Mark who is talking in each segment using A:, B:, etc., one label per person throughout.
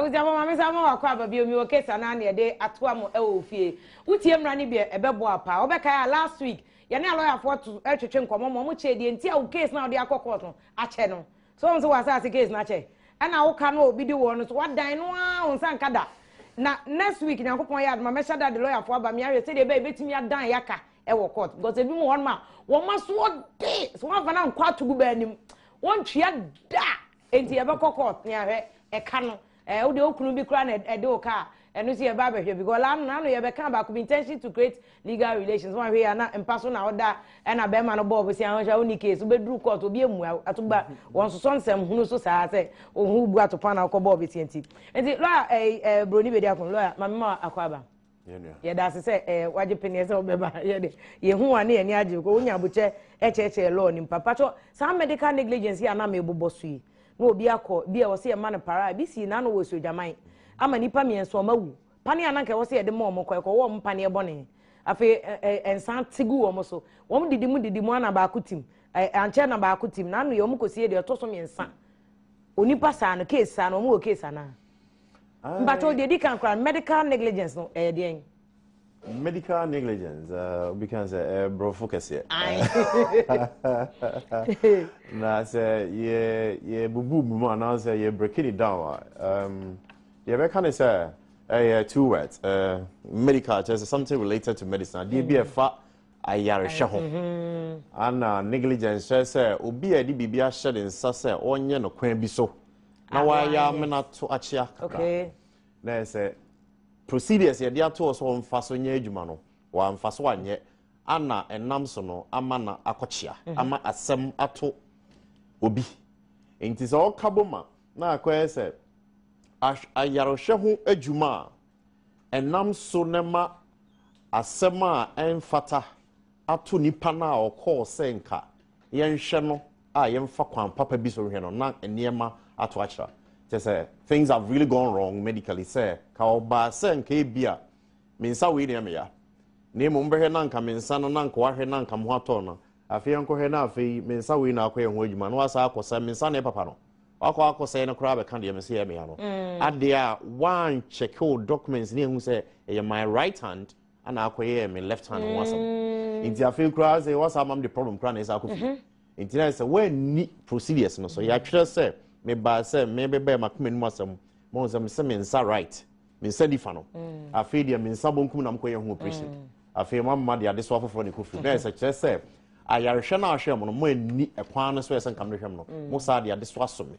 A: Abusuafo, maame sa ma wakɔ aba bio. Mi wɔ case anaa ne yɛde atoa mo ɛwɔ fie. Wotie mmara no bi, ɛbɛboa paa. Wobɛkae a, last week yɛne alɔyafoɔ to ɛtwetwe nkɔmmɔ ma ɔmo kyerɛ deɛ nti a wo case na wode akɔ court no akyɛ no. So wɔn nso wɔ asase case no akyɛ, ɛna woka no a obi di wɔ no so wadan no ara, wo nsa nka da. Na next week, Nyankopɔn yɛ adoma, mɛhyɛ da de lɔyafoɔ aba mi ahwɛ sɛdeɛ ɛbɛyɛ ebɛtumi adan yaka ɛwɔ court, because ebi mu hɔ nom a wɔn aso ɔde so wɔn afa na nkɔ atogu bɛɛ anim, wɔntua da. Nti yɛbɛkɔ court ne ahwɛ ɛka no. Wode okunu bi koraa na ɛde wo ka a, ɛno nso yɛba abɛhwɛ, because lano nano yɛbɛka baako bi, intention to create legal relations. Wɔn ahwɛ yɛ ana mpa so na ɔda ɛna bɛrima no bɔɔ bosia ahohyɛ, woni case. Wobɛduru court, obi emu atogba wɔn sosɔ nsɛm hunu so saa sɛ ohun bu atopa na ɔkɔ bɔɔ besia. Nti lawyer ɛɛ ɛɛ Broni bedi akon, lawyer maame, ma akɔ aba. Yɛda ase sɛ wagye panyin sɛ wobɛba. Yɛde yɛhu wa ne yɛni agye ko wonya abokyɛ ɛkyerɛkyerɛ law ni mpa patwɔ. Saa medical negligence yi a na mebobɔ so yi na obi akɔ bi a wɔsɛ yɛma no para bi si n'ano wɔ Suogyaman ama nipa mmiɛnsa ɔma wu. Pane a nanka ɛwɔ sɛ yɛde ma ɔmo kɔ ɛkɔwɔ ɔmo paneɛ bɔne, afei ɛ ɛ nsan te gu wɔn so, wɔn didi mu didi mu ana baako tim ankyɛ na baako tim n'ano yɛ ɔmo kɔsie deɛ ɛtɔ so mmiɛnsa. Onipa saa no, case saa no, ɔmo wɔ case anaa? Mpatwɛ, deɛ di kan koraa, medical negligence no ɛyɛ deɛn?
B: Medical negligence, obi kan sɛ borɔfo kɛseɛ. Na sɛ yɛ yɛbubu mu anaasɛ yɛ breaking it down a, yɛbɛka ne sɛ ɛyɛ two words. Medical kyerɛ sɛ something related to medicine, adeɛ bi a ɛfa ayarehwɛ ho, ana negligence kyerɛ sɛ obi a yɛde biribi ahyɛ ne nsa sɛ ɔnyɛ no kwan bi so na wayɛ amena to akyea kakra, na yɛ sɛ procedures yɛde ato hɔ sɛ ɔmfa so nyɛ adwuma no, wamfa so anyɛ, ana ɛnam so no ama na akɔkyea ama asɛm ato obi. Nti sɛ ɔka bɔ ma na akɔyɛ sɛ ayarehwɛ ho adwuma a ɛnam so ne ma asɛm a ɛmfata ato nipa no a ɔkɔɔ sɛ nka yɛnhwɛ no a yɛmfa kwan papa bi so nhwɛ no na nneɛma ato akyerɛ, kyɛ sɛ things have really gone wrong medically, sɛ ka ɔbaa sɛ nka ebi a me nsa wei na ɛmɛya, na mmom bɛhwɛ na nka me nsa no na nka wahwɛ na nka mo ho atɔ no. Afei yɛnkɔhwɛ na afei me nsa wei na akɔyɛ ho adwuma na wasa akɔ sɛ me nsa na ɛpapa no wakɔ akɔsɛe no koraa, bɛka deɛ me sɛ yɛ meya no adeɛ a wankyɛke wo documents ne ehu sɛ ɛyɛ my right hand ana akɔyɛ me left hand ho asɛm. Nti afei koraa sɛ wasa ama me de problem koraa na ɛsɛ akɔ fie. Nti na sɛ woanni procedures no so, yɛatwerɛ sɛ mebaa sɛ mebɛbɛɛ makoma anim asɛm mahu sɛ mesɛ me nsa right, me nsa nifa no, afei deɛ me nsa bonkum na mekɔyɛ ho operation, afei mama de ade so afoforɔ ne kɔ firi na ɛsɛ kyerɛ sɛ ayarehwɛ no a ahwɛ mo no, mo anni ɛkwan no so ɛsɛ nka mede hwɛ mo no, mo saa de ade so asom me.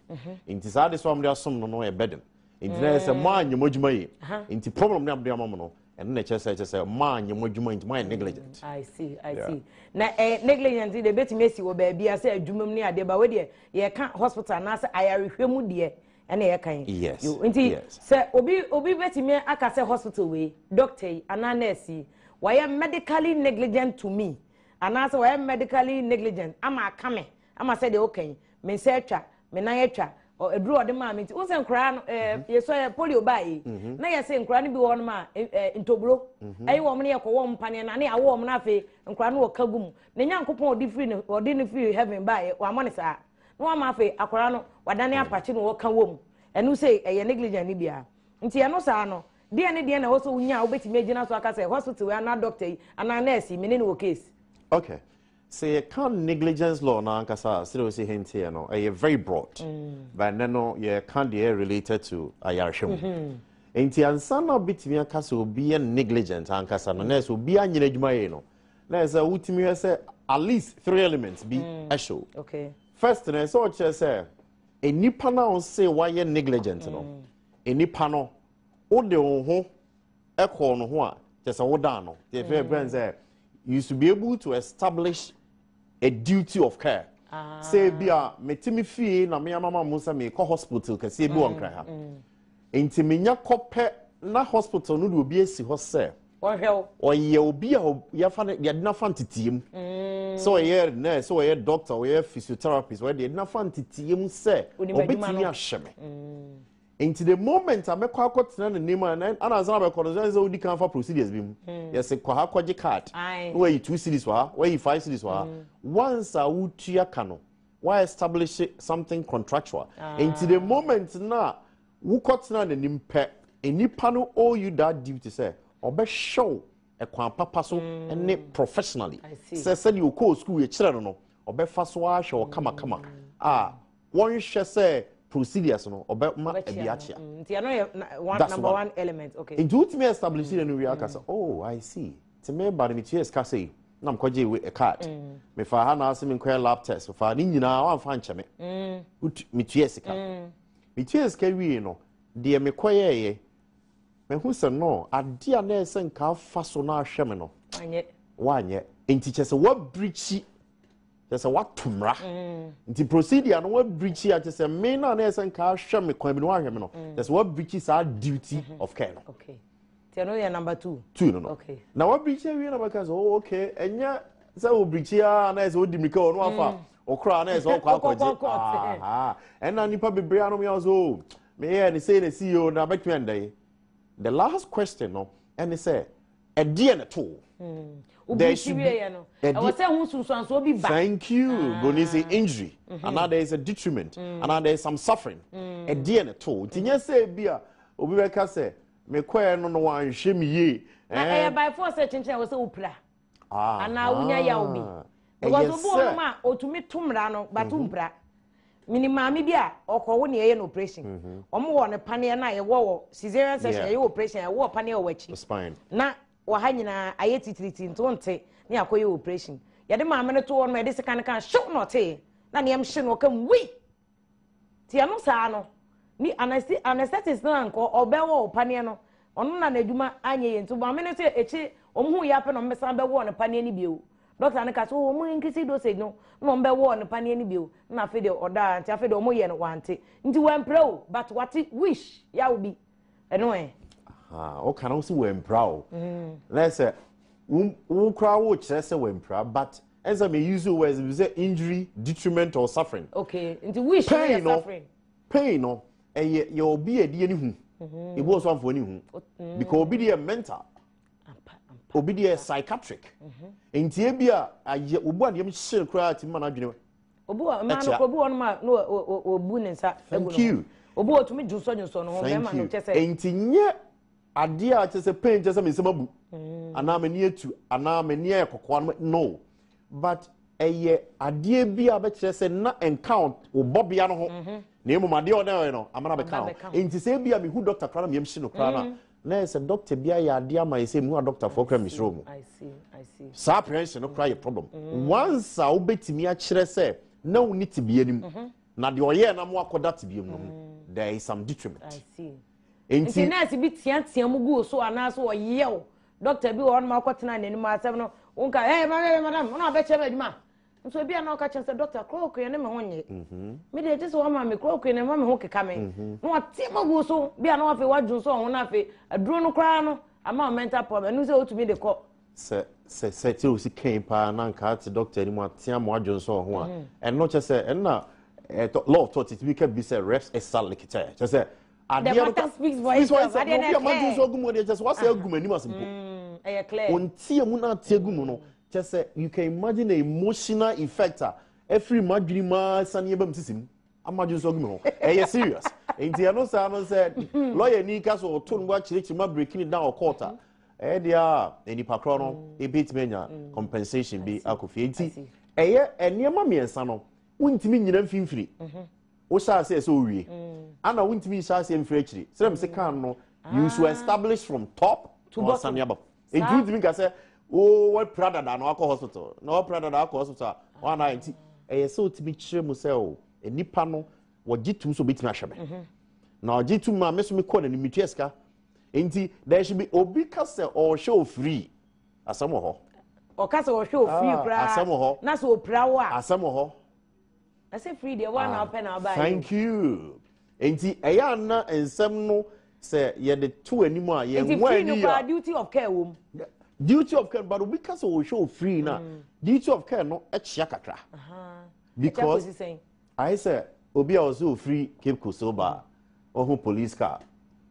B: Nti saa ade so a mode asom no yɛ burden. Nti na ɛsɛ mo anyɛ mo adwuma yie. Nti problem ne a mode ama mo no, ɛno na kyerɛ sɛ mo anyɛ mo adwuma, nti mo ayɛ negligent.
A: I see, I see. Na negligence de ebetumi esi wɔ baabi a sɛ adwuma mu ne adeɛ ba, wei deɛ yɛka hospital anaasɛ ayarehwɛ mu deɛ ɛna yɛka yi.
B: Yes.
A: Yo, nti sɛ obi betumi aka sɛ hospital wei, doctor yi anaa nurse yi wɔyɛ medically negligent to me anaasɛ wɔyɛ medically negligent ama aka me ama sɛ deɛ ɔka yi, me nsa atwa, me nan atwa, aduro a ɔde maa me. Nti wosɛ nkoraa no yɛsɔ yɛ polio baa yi na yɛsɛ nkoraa no bi wɔ hɔnom a ntoburo ɛyi wɔn no, yɛkɔ wɔn mpaneɛ na ne awɔ wɔn no. Afei nkoraa no wɔka gu mu na Nyankopɔn ɔde firi ne ɔde ne firi heaven baa yɛ wɔamɔ ne saa na wɔama afei akwaraa no wadane apakye na wɔka wɔ mu. Ɛno sɛ ɛyɛ negligent ne biara. Nti ɛno saa no deɛ ne deɛ na ɛwɔ sɛ wonya a wobɛtumi agyina so aka sɛ hospital wei anaa doctor yi anaa nurse yi, me ne no wɔ case?
B: Okay, sɛ yɛka negligence law no ankasa a, sɛdeɛ wɔsi henteɛ no, ɛyɛ very broad, but ɛnɛ no yɛka deɛ related to ayarehwɛ mu. Nti ansa na wobɛtumi aka sɛ obi yɛ negligent ankasa no, na ɛsɛ obi anyɛ adwuma yie no, na ɛsɛ wotumi hwɛ sɛ at least three elements bi ɛhyɛ o. First no, ɛsɛ ɔkyerɛ sɛ nipa no a ɔse wayɛ negligent no, nipa no wode wo ho ɛkɔɔ no ho a, kyerɛ sɛ wodaa no deɛ fɛ brɛ sɛ you should be able to establish a duty of care, sɛ bi a mete me fie na me amama mo sɛ mekɔ hospital kɛseɛ bi wɔ Nkran ha, nti menya kɔpɛ na hospital no de obi asi hɔ sɛ
A: wɔhwɛ wo.
B: Ɔyɛ obi a yɛfa no, yɛde nafa nteteɛ mu sɛ ɔyɛ nurse, sɛ ɔyɛ doctor, ɔyɛ physiotherapist, ɔyɛ deɛ yɛde nafa nteteɛ mu sɛ
A: Onim adwuma
B: ɔbɛtumi
A: no.
B: ahyɛ me. Nti the moment a mɛkɔ akɔtena n'anim a, na ana ansa na bɛkɔ no sɛ wodi kan fa procedures bi mu, yɛsɛ kɔ ha kɔgye card
A: Aye.
B: na wayi 2 cedis wɔ ha, wayi 5 cedis wɔ ha. Once a wotua ka no, wa establish something contractual. Nti the moment na Wokɔtena n'anim pɛ, nipa no owe you that duty sɛ ɔbɛhwɛ wo ɛkwan papa so ne professionally.
A: I see.
B: Sɛ sɛdeɛ ɔkɔɔ school yɛkyerɛ no, ɔbɛfa so ahwɛ wɔ kamakama a wɔnhwɛ sɛ procedures no ɔbɛma
A: Ɔbɛkyea
B: ɛbi
A: no.
B: akyea.
A: Nti ɛno yɛ one,
B: That's
A: number
B: one.
A: one element. Okay.
B: Nti wotumi establish no wie aka sɛ, "Oh, I see, nti meba no metua sika sei na mekɔgye a card, mefa ha na ase menkɔyɛ lab test, mefa ne nyinaa wamfa nkyɛ me. Metua sika, metua sika wie no deɛ mekɔyɛɛyɛ, mahu sɛ no adeɛ a na ɛsɛ nka afa so na ahwɛ me no
A: Anyɛ.
B: woanyɛ. Nti kyɛ sɛ woabirikyi, kyɛ sɛ woato mmara. Nti procedure no woabirikyi a, kyɛ sɛ me no a na ɛsɛ nka ahwɛ me kwan bi no woahwɛ me no, kyɛ sɛ woabirikyi saa duty of care no.
A: Okay. Nti ɛno yɛ number two.
B: Two no. Na wabirikyi awie na bɛka sɛ, "Oh, okay." Ɛnyɛ sɛ obirikyi a na ɛsɛ wodi mirika wɔ no wafa ɔkora na ɛsɛ ɔkɔ
A: Ɔkɔ
B: akɔgye
A: court.
B: Aha. Ɛna nipa bebree anom yɛ sɛ, "Oh, meyɛ ne sei na si o na bɛtumi ɛnda yi." The last question no ɛne sɛ, ɛdeɛ ne to There
A: Wobirikyi
B: should be
A: wie yɛ no, ɛwɔ sɛ ho sunsuansoɔ bi ba.
B: Thank you. Broni say injury. And now there is a detriment. And now there is some suffering. Ɛdeɛ ne to. Nti nyɛ sɛ bi a obi bɛka sɛ mekɔɛ no wanhwɛ me yie.
A: Na ɛyɛ by force sɛ kyenkyen a ɛwɔ sɛ wopira anaa wonya yaw bi? Because
B: Ɛyɛ
A: obi wɔ nom a otumi to mmara no but mpira. Mini maame bi a ɔkɔwo ne yɛyɛ no operation, ɔmo wɔ ne paneɛ no a yɛwɔ wɔ cesarean section, yɛyɛ operation a yɛwɔ paneɛ wɔ akyi
B: Spine.
A: Na wɔ ha nyinaa ayɛ titiriti, nti wonte ne akɔyɛ operation. Yɛde maame no to hɔ no, yɛde sika no ka hyew na ɔtee na nneɛm hye no, ɔka mu wei. Nti ɛno saa no ni anaesthetist no ankɔ ɔbɛwɔ wɔ paneɛ no, ɔno na n'adwuma anyɛ yie. Nti maame no sɛ ekyi wɔn hu yɛ apɛ na wɔn bɛsan bɛwɔ ne paneɛ no bio. Doctor no ka sɛ, "Oh, wɔn increase dosage no," na wɔn bɛwɔ ne paneɛ no bio na afei deɛ ɔdaa. Nti afei deɛ wɔn yɛ no wante, nti wɔmpira o, but wate wish yaw bi ɛno ɛ.
B: Ɔka na wo sɛ wɔampira o, na sɛ wo koraa wokyerɛ sɛ wɔampira, but ɛnsɛ me use words bi sɛ injury, detriment or suffering.
A: Okay, nti wish no
B: Pain
A: yɛ
B: no
A: suffering.
B: Pain no ɛyɛ yɛ obi a ɛdi ani hu, ebi wɔ so amfo ani hu, because obi deɛ mental,
A: Ampa ampa.
B: Obi deɛ psychiatric. Nti ebi a ayɛ obu a nneɛma hyɛ koraa ti ma n'adwene
A: Obi wɔ mmaa no
B: ɛkyea.
A: kɔ, obi wɔ nom a na obu ne nsa egu
B: Thank
A: ne ho.
B: you.
A: Obi wɔ otumi dwonsɔ ne ho.
B: Thank
A: Bɛrima no
B: you.
A: kyɛ sɛ
B: Nti nyɛ adeɛ a kyɛ sɛ pain kyɛ sɛ me nsɛm abu anaa m'ani atu anaa m'ani ayɛ kɔkɔɔ no, but ɛyɛ adeɛ bi a bɛkyerɛ sɛ na nka wo bɔbea no ho, na mmom adeɛ a ɔda yɛ no amana bɛka
A: Aba
B: ho.
A: bɛka ho.
B: Nti sɛ ebi a mehu doctor koraa na meyam hye no koraa no a, na ɛyɛ sɛ doctor bi ayɛ adeɛ ama yɛ sɛ mehu a doctorfoɔ koraa mesuro mu.
A: I see, I see.
B: Saa apprehension no koraa yɛ problem. Once a wobɛtumi akyerɛ sɛ na wo ne tebea nim na deɛ ɔyɛɛ na mo akɔda tebea mu no, there is some detriment.
A: I see. Nti
B: Nti
A: nurse bi teatea mu gu wo so anaasɛ ɔyɛ wo doctor bi wɔ hɔ nom akɔtena n'anim asɛm no wonka, "Hey, madam, madam," ɔno abɛkyerɛ me adwuma nso ebi a na ɔka kyerɛ sɛ, "Doctor, chloroquine ne me ho nye me deɛ, gye sɛ wama me chloroquine na ɛma me ho keka me," na watea mu agu so bi a na wafei wadwo nso ɔho na afei aduro no koraa no ama wo mental problem. Ɛno sɛ wotumi de kɔ.
B: Sɛ kyerɛ osi kɛn paa na nka ate doctor anim atea mo adwo nso ho a, ɛno kyɛ sɛ ɛnna law of tort tumi ka bi sɛ res ipsa loquitur, kyɛ sɛ adeɛ no
A: matter speaks for
B: speaks for
A: itself.
B: itself.
A: Adeɛ
B: Na
A: no
B: obi a ma
A: yɛ
B: dwo nso agu mu deɛ, kyɛ sɛ wasɛ agu mu anim ase mpo.
A: Ɛyɛ clear.
B: Ɔntie mu na ate agu mu no, kyɛ sɛ you can imagine the emotional effect a ɛfiri mu adwene mu ara sane ɛba mu sisi mu ama adwene nso agu mu ho. Ɛyɛ serious. Nti ɛno saa no, sɛ lawyer ni ka so ɔto no mu akyerɛkyerɛ mu abreak ne down wɔ court a, ɛyɛ deɛ a nipa korɔ no ebetumi anya compensation bi akɔ fie. Nti ɛyɛ nneɛma mmiɛnsa no, wontumi nyina mfimfini. Wohyɛ aseɛ sɛ owie ana wontumi nhyɛ aseɛ mfiri akyiri sɛ mese kan no, you should establish from top
A: to
B: na
A: bottom.
B: wasane aba. Nti wontumi nka sɛ wo wapira dada na wakɔ hospital, na wapira dada akɔ hospital a wana. Nti ɛyɛ sɛ wotumi kyerɛ mu sɛ o nipa no wɔgye tum sɛ obɛtumi ahwɛ me na ɔgye tum a me so mekɔ n'anim metua sika. Nti there should be obi ka sɛ ɔrehwɛ ofiri, asɛm wɔ hɔ.
A: Ɔka sɛ ɔhwɛ ofiri
B: Ah,
A: koraa
B: asɛm wɔ hɔ.
A: na sɛ opira wo a,
B: Asɛm wɔ hɔ.
A: Ɛsɛ free deɛ wɔn na ɔpɛ na ɔbaa yi.
B: Thank you. Nti ɛyɛ ana nsɛm no sɛ yɛde to anim a yɛn
A: Nti
B: ho
A: free no
B: ani
A: koraa
B: a
A: duty of care wɔ mu.
B: Duty of care, but obi ka sɛ ɔhwɛ ofiri na duty of care no ɛkyia kakra because
A: ɛkyɛ kɔsi sɛn?
B: Ayɛ sɛ obi a ɔsɛ ofiri Cape Coast ba a ɔho police car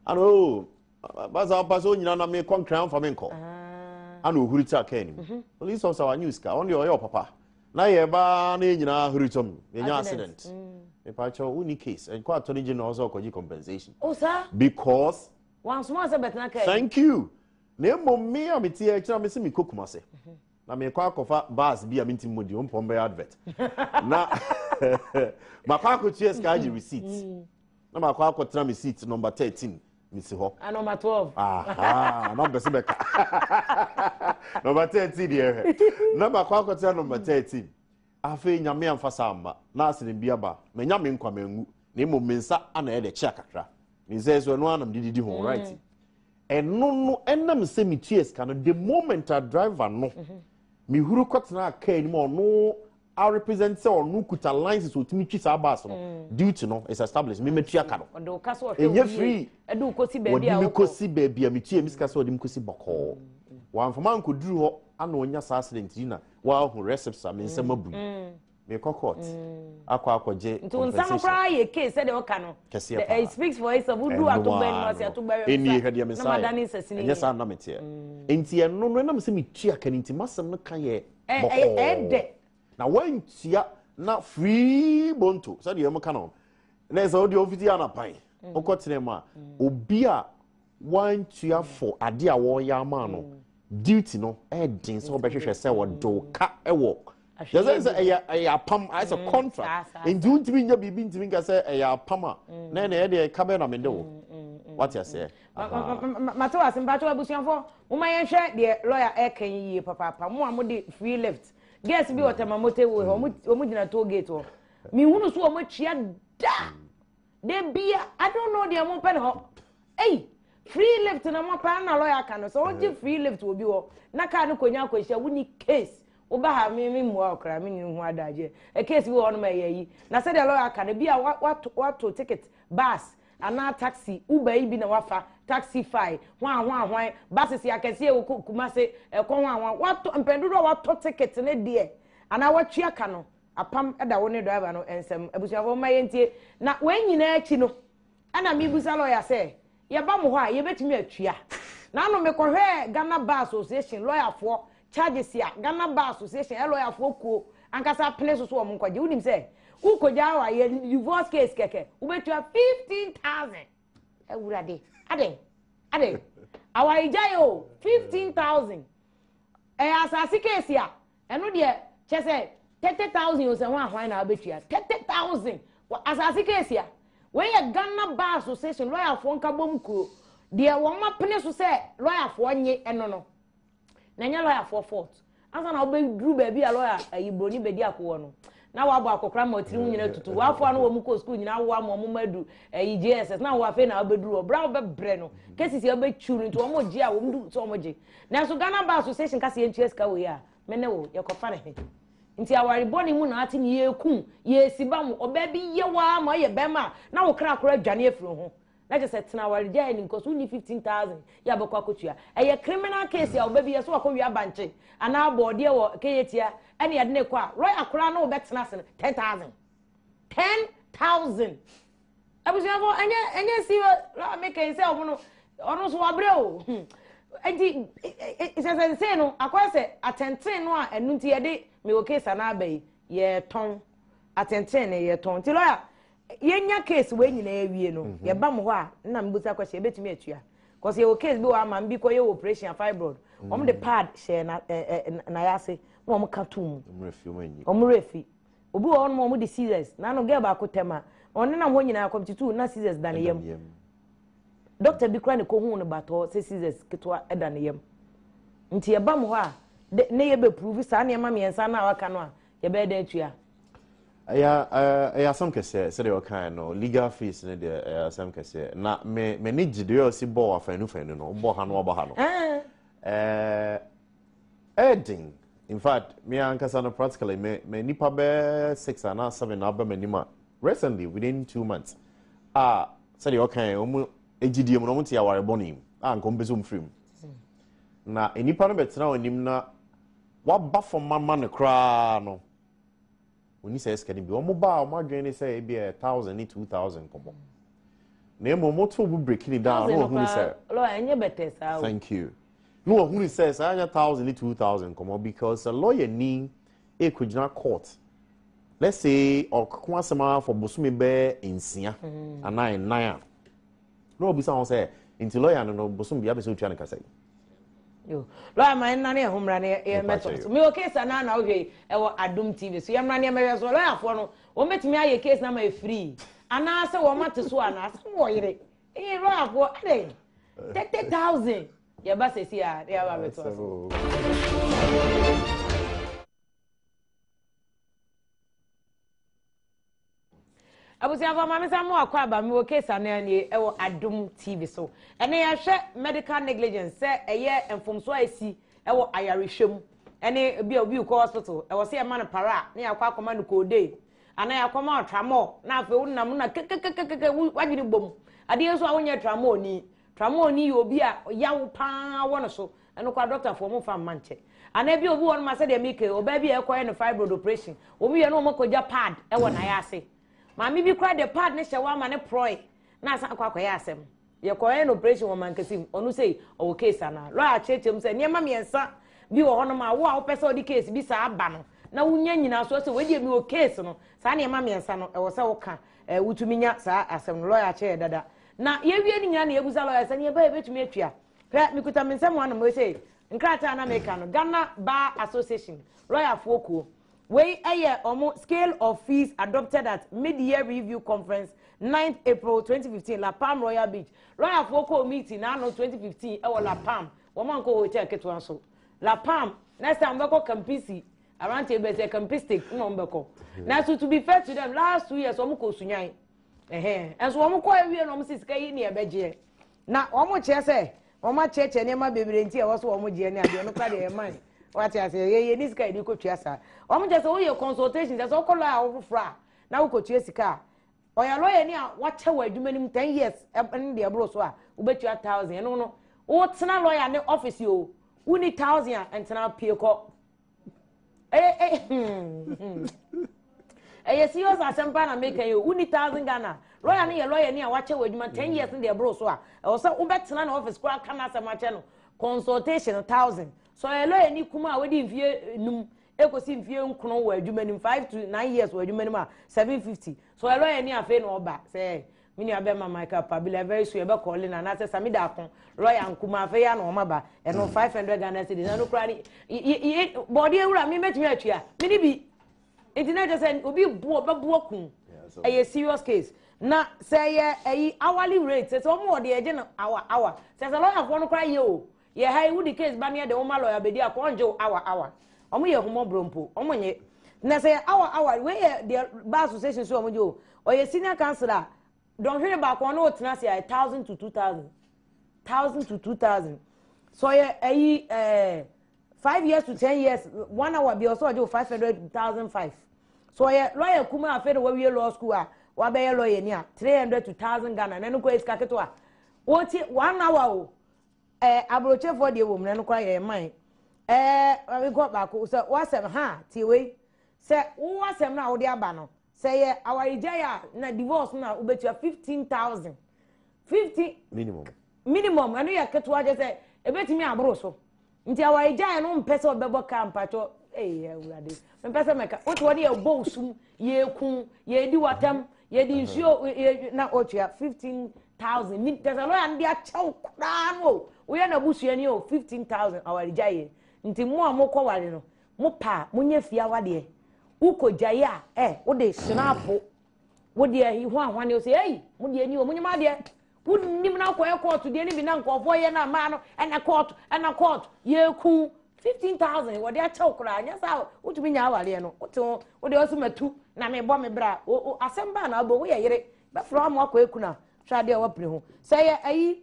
B: ana o basa ɔpa sɛ onyina na mekɔ Nkran, mfa me nkɔ ana ohuri tra kaa nim. Police officer wanye sika, ɔno deɛ ɔyɛ ɔpapa. Na yɛba na yɛn nyinaa huri tɔm, yɛnya accident. Mepakyɛw, wonni case, ɛnkɔ Attorney General sɛ ɔkɔgye compensation.
A: Oh, saa?
B: Because.
A: Wansoma sɛ bɛtena kaa.
B: Thank you. Na mmom me a mete akyira me se mekɔ Kumase. Na mekɔ akɔfa bus bi a mentimi mmɔ din, ɔmpɔn bɛyɛ advert. Na makɔ akɔtua sika agye receipt. Na makɔ akɔtena me seat number 13 mesi hɔ.
A: Ah, number 12.
B: Aha, na ɔmpɛ sɛ bɛka. Number 13 deɛ hwɛ. Na makɔ akɔtena number 13. Afei Nyame amfa saa amma. Na asene bi aba. Manya me nkwa manwu. Na mmom me nsa ana ɛyɛ dɛ kyea kakra. Me nsa yi so ɛno ara na mede didi ho, right? Ɛno no ɛnam sɛ metua sika no, the moment a driver no mehuru kɔtenaa kaa anim a ɔno a represent sɛ ɔno kuta license ɔtumi twi saa bus no, duty no is established, me matua ka no.
A: Ɔde wo ka sɛ ɔhwɛ
B: Ɛnyɛ
A: wo yie.
B: free.
A: Ɛde wo kɔsi baabi
B: Wɔde
A: a
B: me
A: wokɔ.
B: kɔsi baabi a metua me sika sɛ ɔde me kɔsi bɔkɔɔ. Wamfa mankɔduru hɔ ana ɔnya saa accident yi na wahu receipts a me nsɛm abu yi. Mekɔ court akɔ akɔgye
A: Nti wo nsa no
B: compensation.
A: koraa yɛ case sɛdeɛ ɔka no.
B: Kɛseɛ
A: The-
B: paa.
A: It speaks for itself. Wodu
B: Ɛno
A: atobɛ no
B: ara
A: ase
B: no.
A: atobɛ
B: Ɛnni hwɛ deɛ me
A: na
B: nsa
A: madane
B: yɛ.
A: nsasini.
B: Ɛnyɛ saa na meteɛ. Nti ɛno no ɛnam sɛ metua ka no nti m'asɛm no ka yɛ
A: Ɛ- ɛ-
B: bɔkɔɔ.
A: Ɛdɛ.
B: Na wantua na free bonto sɛdeɛ ɛmo ka no na ɛsɛ wode ɔmfiti anapan wokɔtena mu a, obi a wantua for ade a wɔreyɛ ama no, duty no ɛden sɛ wobɛhwehwɛ sɛ wɔde wo ka ɛwɔ yɛsɛ sɛ ɛyɛ apam ayɛ sɛ contract.
A: Saa, saa.
B: Nti wontumi nya biribi ntumi nka sɛ ɛyɛ apam a na ɛna ɛyɛ deɛ ɛka bɛɛ na mede wo wate aseɛ.
A: Mate wase. Mpakyɛw abusuafoɔ, momma yɛnhwɛ deɛ lawyer ɛka yi yie papaapa. Mo a mode free lift, girls bi wɔ Tema motorway hɔ, ɔmo gyina toll gate hɔ, mehunu so ɔmo atua da de bia. I don't know deɛ mo pɛ ne hɔ. Ei, free lift na mo pɛ na lawyer aka no sɛ ɔgye free lift wɔ bi hɔ na kaa no konya akɔhyia, woni case woba ha me mmua ɔkra me ne ho adagye. Ɛ case bi wɔ hɔ nom ɛyɛ yi na sɛdeɛ lawyer aka no bi a wato ticket, bus anaa taxi, Uber yi bi na wafa Taxify, hwan hwan hwan, buses akɛseɛ wɔ Kumase ɛkɔ hwan hwan, wato mpɛn dodoɔ a watɔ ticket ne deɛ anaa watua ka no, apam ɛda wo ne driver no nsɛm. Abusuafoɔ, mma yɛntie. Na wɔn nyinaa akyi no, ɛna mibusa lawyer sɛ yɛba mo hɔ a yɛbɛtumi atua? Na ano mekɔhwɛ Ghana Bar Association lawyerfoɔ charges a Ghana Bar Association ɛ lawyerfoɔ kuo ankasa pene so so wɔn nkɔgye. Wonim sɛ wokɔgya awɔ ayɛ divorce case kɛkɛ, wobɛtua 15,000. Awurade, aden aden awaregya yɛ o, 15,000. Ɛyɛ asase case a, ɛno deɛ kyɛ sɛ 30,000 o, sɛ ho ahwan na wobɛtua 30,000 wɔ asase case a. Wei yɛ Ghana Bar Association lawyerfoɔ nkabom kuo deɛ wɔn apene so sɛ lawyerfoɔ nye ɛno no, na nyɛ lawyerfoɔ fault. Ansa na wobɛduru baabi a lawyer ayi broni bɛdi akowɔ no na wabɔ akɔkora ma ɔtiri ho nyina tutu wafoa no wɔ mu kɔ sukuu nyina awoa ma ɔmo ma adu ayi JSS na wɔ afei na wobɛduru hɔ bra wobɛbrɛ no cases a wobɛtwiw no nti wɔn gye a wɔn du sɛ wɔn gye. Nanso Ghana Bar Association kasa yɛntua sika wɔ yi a me ne wo yɛkɔfa ne he. Nti aware bɔne mu na ate ne yɛkum yɛsi ba mo ɔbaa bi yɛ waa ma ɔyɛ bɛrima a na wo kra kora adwane afiri ho na kyerɛ sɛ tena awaregya anim kɔ so wonni 15,000 yɛ abɛkɔ akɔtua. Ɛyɛ criminal case a ɔba bi yɛ so wakɔwia abankye anaa bɔɔdeɛ wɔ Kejetia ɛne yɛde ne kɔ a, lawyer koraa na wobɛtena ase no 10,000, 10,000. Abusuafo, ɛnyɛ serious. Lawyer meka yi sɛ ɔmo no ɔno nso wabrɛ o. Nti sɛ sɛ nsɛn no akɔyɛ sɛ atɛntɛn no a, ɛno nti yɛde mewɔ case anaa aba yi yɛtɔn atɛntɛn no yɛtɔn. Nti lawyer, yɛnya case wei nyinaa awie no, yɛba mo hɔ a nna mbusa question, yɛbɛtumi atua? Cause yɛwɔ case bi wɔ ama bi kɔ yɛ operation a fibroid, wɔn de pad hyɛ na ɛ ɛ n'ayase na wɔn ka to mu.
B: Ɔmo refi ɔmo anyi.
A: Wɔn refi obi wɔ hɔ nom a wɔn de scissors n'ano. Girl baako tɛm a ɔne nam hɔ nyinaa kɔmtutu na scissors da ne yam. Doctor bi kora ne kɔ no batɔ sɛ scissors ketewa ɛda ne yam. Nti yɛba mo hɔ a de ne yɛ bɛ prove saa nneɛma mmiɛnsa no a waka no a, yɛbɛyɛ dɛ atua?
B: Ɛyɛ asɛm kɛseɛ sɛdeɛ ɔkae no, legal fees no deɛ ɛyɛ asɛm kɛseɛ. Na me m'ani gye deɛ ɔsi bɔɔ afanu fanu no, bɔ ha no wabɔ ha no. Ɛyɛ den. In fact, me ankasa no, practically me nipa bɛɛ six anaa seven na aba m'anim a recently within 2 months a sɛdeɛ ɔkae wɔn gyidie mu no, wɔn te aware bɔne mu a nka wɔn pɛ sɛ wɔn firi mu na nipa no bɛtena wɔn anim na waba fam ama no koraa no, oni sɛ sika no bi wɔn ba a wɔn adwene ne sɛ ebi yɛ 1,000 ne 2,000 nkɔmɔ, na emu wɔn to bu breaking it down na wɔn hunu sɛ
A: Lawyer, ɛnyɛ bɛtɛ saa o.
B: Thank you. Na wɔn hunu sɛ saa nyɛ 1,000 ne 2,000 nkɔmɔ because sɛ lawyer ni ɛkɔgyina court, let's say ɔko asɛm ara for bosome bɛyɛ 6 anaa 4 a, na ɔbisa ho sɛ, nti lawyer no bosom bia bɛ sɛ otua ne kasa yi.
A: Yo, lawyer, ma nna ne ɛho mmra ne yɛ mɛtɔ so. Mewɔ case anaa na wohwɛ yi ɛwɔ Adom TV so. Yɛmmra ne yɛmmɛhwɛ so. Lawyerfoɔ no, wɔn bɛtumi ayɛ case na ma yɛ free anaasɛ wɔn ate so anaasɛ wɔ yere ɛyɛ lawyerfoɔ ɛdɛ 30,000. Yɛba sɛsi a ne yɛaba abɛtoa so. Abusuafo, maame sa mo akɔ aba. Mi wɔ case anan nie ɛwɔ Adom TV so. Ɛnɛ yɛhwɛ medical negligence, sɛ ɛyɛ mfomso a esi ɛwɔ ayarehwɛ mu, ɛne ebi a obi kɔ hospital, ɛwɔ sɛ yɛma no para ne yɛakɔ akɔma no codeine anaa yɛakɔma tramol, na afei wonam na kekekekeke wadwene bom adeɛ nso a wonyɛ tramol ni. Tramol ni yɛ obi a yaw paa wɔ no so. Ɛno kora dɔktafoɔ mo fa mma nkyɛ. Anaa bi obi wɔ no ma sɛdeɛ meke ɔbaa bi a ɛkɔyɛ no fibroid operation, wɔn yɛ no wɔn akɔgya pad ɛwɔ n'ayɛ ase. Maame bi kora de pad ne hyɛ wɔ ama ne porɔe na asan akɔ akɔyɛ asɛm. Yɛkɔyɛ no operation wɔ mankasi mu. Ɔno sɛ ɔwɔ case anaa? Lawyer akyerɛkyerɛ mu sɛ nneɛma mmiɛnsa bi wɔ hɔnom a wo a wopɛ sɛ ɔde case bi saa aba no na wonya nyinasoɔ sɛ wei deɛ mi wɔ case no, saa nneɛma mmiɛnsa no ɛwɔ sɛ woka wotumi nya saa asɛm no. Lawyer akyerɛ yɛ dada na yɛwie no nyinaa na yɛbusa lawyer sɛ nneɛma yɛbɛtumi atua. Hwɛ, mekuta me nsɛm anom sɛ nkrataa na meka no, Ghana Bar Association lawyerfoɔ kuo. Wei ɛyɛ ɔmo scale of fees adopted at mid-year review conference, 9th April 2015, La Palm Royal Beach. Lawyerfoɔ kɔɔ meeting n'ano 2015 ɛwɔ La Palm. Wɔn ankɔ hotel ketewa nso La Palm. Next time wɔbɛkɔ Campisi aberanteɛ bɛ sɛ Campistic na wɔn bɛkɔ. Na so to be fair to them, last 2 years wɔn kɔ Sunyan ɛhɛn. Ɛnso wɔn kɔ awie na wɔn si sika yi ne ɛbɛgyeɛ na wɔn kyerɛ sɛ wɔn akyerɛkyerɛ nneɛma bebree nti ɛwɔ so wɔn gyeɛ ne adeɛ no kora deɛ ɛman wate ase. Yɛ ni sika yɛde kɔtua saa. Wɔn kyerɛ sɛ woyɛ consultation, kyerɛ sɛ wokɔ lawyer foforɔ a na wokɔtua sika a, ɔyɛ lawyer ni a wakyɛ wɔ adwuma no mu 10 years ɛne deɛ ɛboro so a, wobɛtua 1,000. Ɛno no wotena lawyer ne office yi o, woni 1,000 a ntena pie kɔ. Ɛyɛ ɛyɛ serious asɛm paa na meka yi o. Woni 1,000 Ghana, lawyer no yɛ lawyer ni a wakyɛ wɔ adwuma 10 years ne deɛ ɛboro so a, ɛwɔ sɛ wobɛtena ne office koraa ka n'asɛm akyɛ no, consultation 1,000. So ɔyɛ lawyer ni kuma a wadi mfie 5 ekosi mfie 9 wɔ adwuma nim, 5 to 9 years wɔ adwuma nim a, 750. So ɔyɛ lawyer ni afei na ɔba sɛ me nua bɛma Michael Pabila very soon ɛbɛ kɔɔle na anaasɛ Sami Daako lawyer nkuma afei ya na wɔn aba, ɛno 500 Ghana cedis. Ɛno koraa ni yi bɔɔde ewura mi mɛtumi atua mi ni bi. Nti na kyerɛ sɛ obi bu ɔbɛbu akum. Ɛyɛ serious case. Na sɛ ɛyɛ ɛyi hourly rate, sɛ wɔn wɔ deɛ ɛgye no hour hour, sɛ lɔyafoɔ no koraa yɛ o, yɛ ha yi wodi case ba ne yɛ de wɔn ma lawyer bɛdi akɔ, ɔngye wo hour hour. Wɔn yɛ humɔborɔ mpo wɔn nye. Na sɛ yɛ hour hour, wei yɛ deɛ bar association so wɔn gye o. Ɔyɛ senior counsel a, dɔnhwere baako ɔno ɔtena ase a, 1,000 to 2,000, 1,000 to 2,000. So ɔyɛ ɛyi 5 years to 10 years, one hour bi ɔsɛ ɔgye o 500, 1,500. So ɔyɛ lawyer kuma afei na wawie law school a wabɛyɛ lawyer ni a, 300 to 1,000 Ghana. Na ɛno kɔ sika ketewa wɔti one hour o. Aburokyefoɔ deɛ wɔ mu na ɛno kora yɛ man. Nkɔ baako sɛ wasɛm ha tie wei sɛ wo asɛm no a wode aba no, sɛ yɛ awaregyae a na divorce no a, wobɛtua 15,000, 15
B: minimum.
A: Minimum. Ɛno yɛ ketewa, kyɛ sɛ ebɛtumi aboro so. Nti awaregyae no mpɛ sɛ ɔbɛbɔ kaa mpatwɔ. Ee, Awurade, mpɛ sɛ mɛka wote hɔ ne yɛbɔ osum, yɛku, yɛdi watam, yɛde nsuo yɛ na ɔtua 15,000 mi kyɛ sɛ lɔya no de akyɛw koraa no o, woyɛ n'abusuani o, 15,000 awaregyae. Nti mo a mokɔ ware no, mo pa a monyɛ fie awadeɛ, wokɔ gyae a wode hyena wode ahi ho ahwane o sɛ ei mo deɛ ni o, mo nyɛ adeɛ wonim na wokɔyɛ kɔɔto deɛ no bi na nkɔɔfoɔ yɛ no amaa no ɛna kɔɔto ɛna kɔɔto yɛku 15,000 wɔde akyɛw koraa. Nyɛ saa, wotumi nya awareɛ no wote ho wode ɔso matu na mebɔ me bra asɛm baa na wobɔ woyɛ yere bɛfrɛ wo ama wakɔ ekuna. Hwɛ adeɛ a wapere ho sɛ yɛ ayi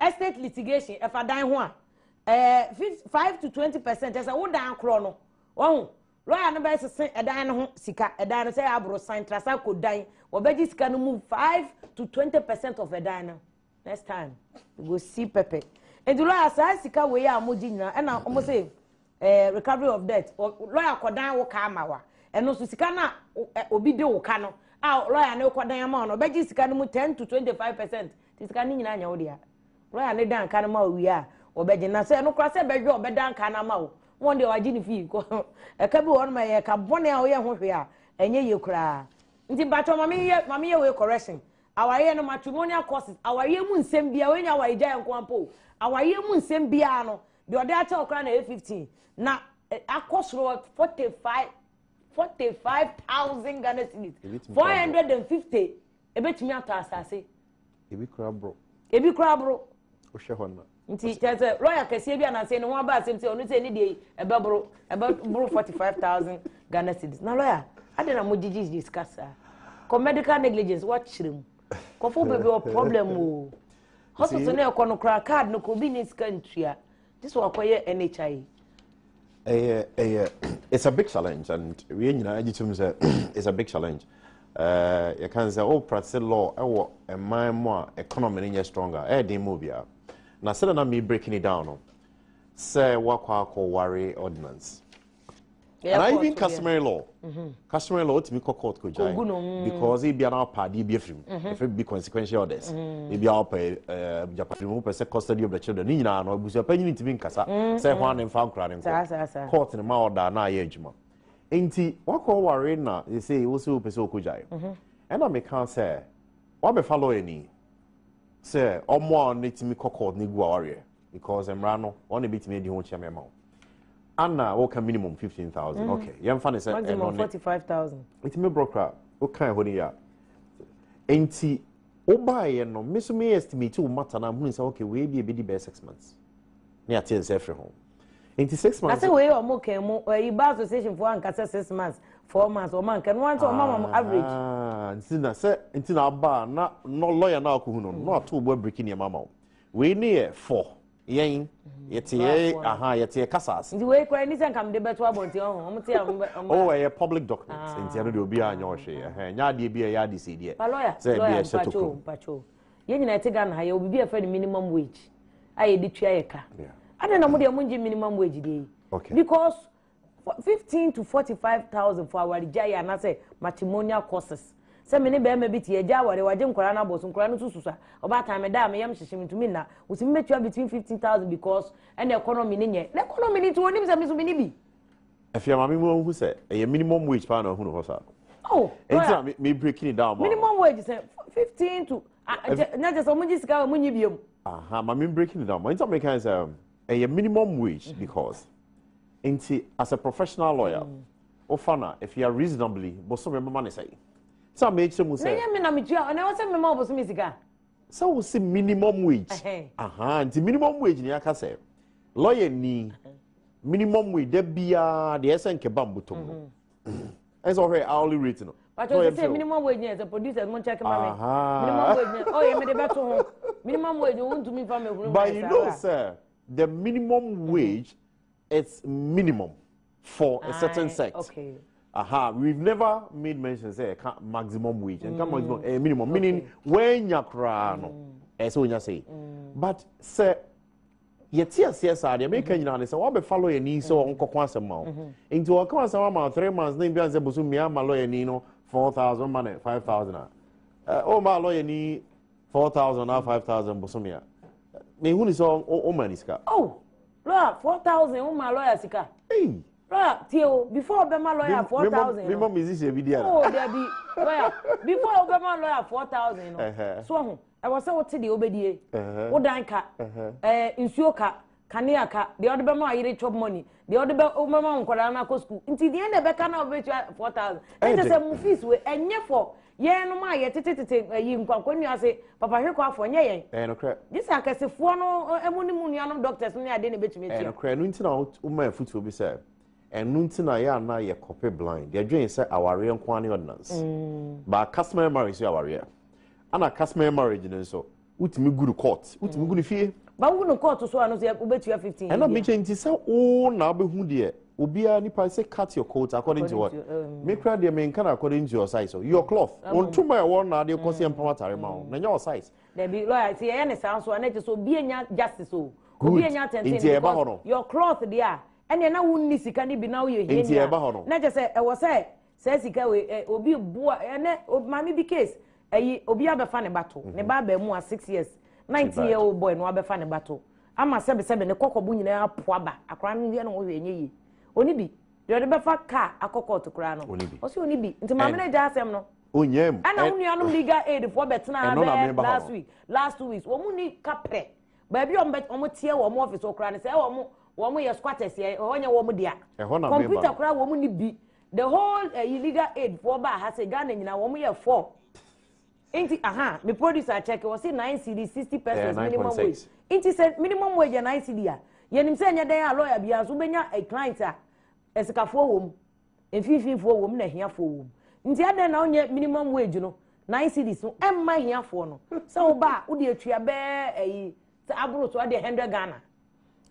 A: estate litigation ɛfa dan ho a, 5 to 20%. Ɛsɛ wo dan korɔ no wɔho lawyer no bɛsese ɛdan no ho sika. Ɛdan no sɛ yɛ aboro san trasa kɔ dan, wɔbɛgye sika no mu 5 to 20% of ɛdan no. Next time you go see pepper. Nti lawyer, saa sika wei a wɔgye nyinaa ɛna wɔn sɛ recovery of debt, lawyer kɔdan wo ka ama wa, ɛno nso sika no a obi de wo ka no a lawyer ne kɔdan ama wo no, ɔbɛgye sika no mu 10 to 25%. Ti sika no nyinaa nyɛ wo dea. Lawyer ne dan ka no ma wo wie a, wɔbɛgye na sɛ ɛno koraa sɛ ɛbɛhwɛ ɔbɛdan ka no ama wo. Wɔn deɛ wagye ne fii kɔ. Ɛka bi wɔ hɔ nom ɛyɛ ɛka bɔne a woyɛ ho hwee a ɛnyɛ yie koraa. Nti mpakyɛw ma menyɛ ma menyɛ wei correction. Awareɛ no matrimonial causes awareɛ mu nsɛm biara wei nyɛ awaregyaeɛ nko ara mpo o. Awareɛ mu nsɛm biara no deɛ ɔde akyɛ wo koraa na ɛyɛ 15 na akɔ soro 45 45,000 Ghana cedis 450 ebetumi atɔ asase.
B: Ebi kura boro.
A: Ebi kura boro.
B: Wohwɛ hɔ no.
A: Nti kyerɛ sɛ lɔya kɛseɛ bi ananse ne ho aba asɛm sɛ ɔno sɛ ne deɛ yi ɛbɛboro ɛbɛboro 45,000 Ghana cedis. Na lɔya adɛn na mo gyegye sika saa? Kɔ medical negligence wakyerɛ mu. Kɔfo bebree wɔ problem o. Hospital no ɛkɔ no koraa card no kɔ obi ne sika ntua. Gye sɛ wakɔyɛ NHIA.
B: Ɛyɛ ɛyɛ it's a big challenge and yɛn nyinaa gye tom sɛ it's a big challenge. Uh, yɛka n sɛ wo practice law ɛwɔ ɛman mu a economy no nyɛ stronger ɛyɛ den mu obiara. Na sɛdeɛ na me breaking it down no sɛ wakɔ akɔware ordinance and I even customary law. Mm-hmm. Customary law otumi kɔ court kɔ gyae because ebi ana ɔpa adeɛ bi afiri mu. Efe bi consequential orders. Ebi a ɔpɛ ɛɛ japafiri mu pɛ sɛ custody of the children ne nyinaa no abusua panyin ntumi nkasa sɛ ho ane nfa nkora ne nkɔ. Court ne ma ɔda na ayɛ adwuma. Nti wakɔ ware na sɛ wosɛ wopɛ sɛ ɔkɔ gyae. Ɛna meka sɛ wabɛfa lawyer ni sɛ ɔmo a ne tumi kɔ court ne gu awareɛ. Because mmara no wɔn na ebetumi adi ho kyɛm ɛma wo. Ana wɔka minimum 15,000. Okay, yɛmfa ne sɛ ɛno
A: ne 45,000.
B: Nti me brɔ kora woka ɛhɔ no yi a. Nti wobaeɛ no me so me estimate wo matter na hunu sɛ okay wei bi ebedi bɛyɛ 6 months. Ne ate nsa afiri ho. Nti 6 months.
A: Na sɛ wei ɔmo kan mu ɛyi bar association fo anka sɛ 6 months 4 months ɔmo anka no wɔn sɛ ɔmo ama mo average.
B: Ah, nti na sɛ nti na aba na no lawyer na akɔhu no no ato bo abiriki nneɛma ama wo. Wei ne yɛ fɔ yɛn yɛte yɛ aha yɛte yɛ kasa ase.
A: Nti wei kura ni sɛ nka mede bɛto abɔnten ɔho ɔmo te a ɔmo bɛ ɔmo.
B: Oh ɛyɛ public document nti ɛno deɛ obiara nyɛ ɔhwee ɛhɛn nyɛ adeɛ bi a ɛyɛ ade sɛ deɛ.
A: Pa lawyer lawyer mpacho mpacho yɛn nyinaa yɛte Ghana ha yɛwɔ biribi a yɛfrɛ no minimum wage a yɛde tua yɛ ka. Adɛn na mo deɛ mo ngye minimum wage deɛ yi? Because 15 to 45,000 for awaregyaeɛ anaasɛ matrimonial courses. Sɛ me ne bɛrima bi te yɛgya awareɛ wagye nkwadaa no abɔ so nkwadaa no nso susua ɔbaatan meda a me yam hyehye me ntumi nna wosi me bɛtua between 15,000 because ɛna economy ne nyɛ na economy ne nti wɔnim sɛ me so me ne bi.
B: Afia maame mu ahu sɛ ɛyɛ minimum wage paa na ahunu hɔ saa.
A: Oh,
B: Enti na me me breaking it down ma.
A: Minimum wage sɛ 15 to na kyɛ sɛ wɔn gye sika wɔn nyi biom.
B: Aha, maame breaking it down ma. Enti na meka sɛ ɛyɛ minimum wage because Nti as a professional lawyer, wofa no a, if you are reasonably, bosome bɛma ne sɛn? Sɛ a mekyerɛ mu sɛ.
A: Na ɛnyɛ me na metua, na ɛwɔ sɛ mema wo bosome sika.
B: Sɛ wo se minimum wage. Aha, nti minimum wage ni aka sɛ, lawyer ni, minimum wage da biara deɛ ɛsɛ nkeba mbotom no. Ɛsɛ ɔhwɛ hourly rate no.
A: Pacho sɛ sɛ minimum wage nyɛ sɛ producers mo check ma me. Minimum wage nyɛ, oh yɛ me de bɛto ho. Minimum wage wo ntumi fa me hunu.
B: But you know sir, the minimum wage it's minimum for a certain sect.
A: Okay.
B: Aha, we've never made mention say ɛka maximum wage, ɛnka maximum, eh, minimum, meaning wɛnya koraa no, ɛsɛ onya sɛ. But sɛ yɛte aseɛ saa deɛ meka nyinaa ne sɛ woabɛfa lawyer ni sɛ ɔnkɔko asɛm ma wo. Nti ɔka asɛm ama 3 months na ebi ansɛ bosom mmea ama lawyer ni no 4,000 ma ne 5,000 a. Ɔma lawyer ni 4,000 na 5,000 bosom a. Mehu ne sɛ ɔma ne sika.
A: Oh, lawyer 4,000 woma lawyer sika.
B: Hey.
A: Lawyer tie o before ɔbɛma lawyer 4,000 no.
B: Mema musician bi di ana.
A: Oh dabi lawyer before ɔbɛma lawyer 4,000 no. So ho ɛwɔ sɛ wote deɛ wobɛdie. Wodan ka. Ɛɛ nsuo ka. Kanea ka. Deɛ ɔde bɛma ayere chop money. Deɛ ɔde bɛ ɔbɛma nkwadaa no akɔ school. Nti deɛ na ɛbɛka na ɔbɛtua 4,000. Ɛkyɛ sɛ mo fees wei ɛnyɛ for yɛn nom a yɛtete tete ayi nkwankwa ase papa hwekɔ afɔ nyɛ yɛn.
B: Ɛyɛ nokorɛ.
A: Gye sɛ akɛsefoɔ no ɛmu ne mu nuanom doctors ne ade na ebɛtumi
B: atua. Ɛyɛ nokorɛ ɛno nti na woma afutuo bi sɛ ɛno nti na yɛ ana yɛ kɔpe blind yɛdwen sɛ awareɛ nko ara ne ordinance. Ba customary marriage so yɛ awareɛ. Ana customary marriage no nso wotumi gu no court wotumi gu no fie.
A: Ba wogu no court so a no so wobɛtua 15.
B: Ɛna mekyɛ nti sɛ wo na wobɛhu deɛ obiara nipa sɛ cut your coat according to what me kura deɛ menka no according to your size your cloth ntoma ɛwɔ na adeɛ kɔ sɛ mpam atare ma wo na nyɛ your size.
A: Dabi lawyer sɛ yɛyɛ ne saa nso a na kyerɛ sɛ obi anya justice o obi anya atɛntɛn
B: nti ɛba hɔ no
A: your cloth deɛ a ɛnna na wonni sika no bi na woyɛ hiani
B: nti ɛba hɔ no
A: na kyerɛ sɛ ɛwɔ sɛ saa sika wei ɛ obi boa ɛnɛ maame bi case ɛyi obi abɛfa ne ba to ne ba abɛɛmu a 6 years 19 year old boy no abɛfa ne ba to. Ama sɛbesɛbe ne kɔkɔbo nyinaa apo aba. Akwadaa no yɛ ne ho hwee nyɛ yie. Ɔni bi. Deɛ ɔde bɛfa kaa akɔ kɔɔto koraa no, ɔse ɔni bi. Nti maame no agya asɛm no.
B: Ɔnyaa mu.
A: Ɛna wo nuanom legal aid foɔ bɛtena ha bɛyɛ last week, last 2 weeks. Wɔn ni kaprɛ. Baabi a wɔn teɛ wɔn office hɔ koraa no, sɛ wɔn yɛ squatters yɛ, ɛhɔ nyɛ wɔn dea. Computer koraa wɔn ni bi. The whole legal aid foɔ baa ha sɛ Ghana nyinaa wɔn yɛ four. Nti aha me producer check wɔ se 9 cedi 60 pesewas minimum wage. Nti sɛ minimum wage yɛ 9 cedi a, yɛnim sɛ ɛnyɛ dɛn a lawyer biara nso wobɛnya a client a asikafoɔ wɔ mu, mfimfinifoɔ wɔ mu na ahiafoɔ wɔ mu. Nti adɛn na wonyɛ minimum wage no 9 cedis no ɛmma ahiafoɔ no sɛ woba a wode atua bɛɛ ayi sɛ aboro so adeɛ 100 Ghana